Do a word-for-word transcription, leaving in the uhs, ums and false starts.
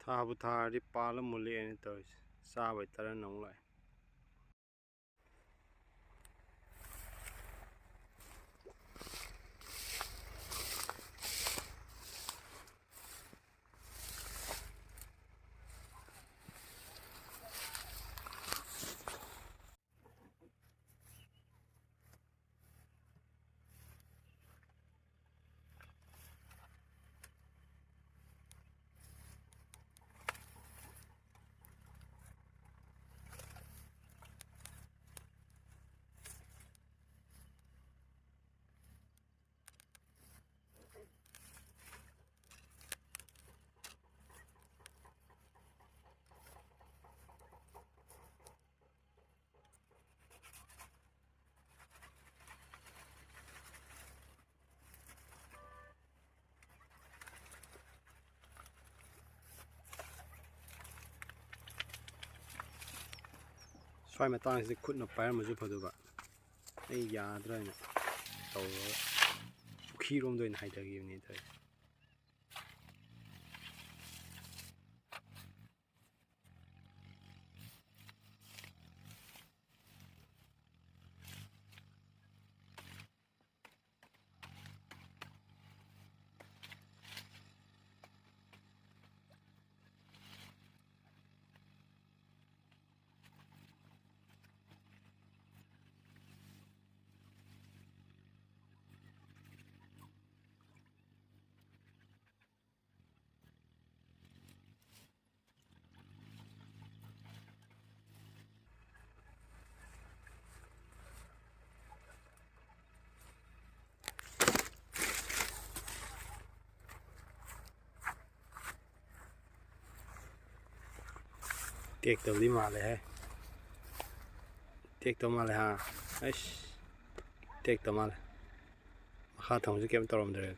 ꯊꯥꯕꯨ ꯊꯥꯔꯗꯤ ꯄꯥꯜꯂ ꯃꯨꯜꯂꯛꯑꯦꯅ ꯇꯧꯔꯤꯁꯦ꯫ ꯆꯥꯕꯩ ꯇꯔꯟ ꯑꯃꯨꯛ ꯂꯥꯛꯑꯦ꯫ ꯁ꯭ꯋꯥꯏ ꯃꯇꯥꯡꯁꯤꯗ ꯈꯨꯠꯅ ꯄꯥꯏꯔꯝꯃꯁꯨ ꯐꯗꯧꯕ, ꯑꯩ ꯌꯥꯗ꯭ꯔꯥ ꯍꯥꯏꯅ ꯇꯧꯔꯒ ꯄꯨꯈ꯭ꯔꯤꯔꯣꯝꯗ ꯑꯣꯏꯅ ꯍꯥꯏꯊꯈꯤꯕꯅꯤ ꯇꯧꯔꯤꯁꯦ꯫ ꯇꯦꯛꯇꯕꯗꯤ ꯃꯥꯜꯂꯦꯍꯦ꯫ ꯇꯦꯛꯇꯧ ꯃꯥꯜꯂꯦ ꯍꯥ꯫ ꯑꯩꯁ, ꯇꯦꯛꯇꯧ ꯃꯥꯜꯂꯦ꯫ ꯃꯈꯥ ꯊꯪꯕꯁꯨ ꯀꯩꯝ ꯇꯧꯔꯝꯗ꯭ꯔꯦ꯫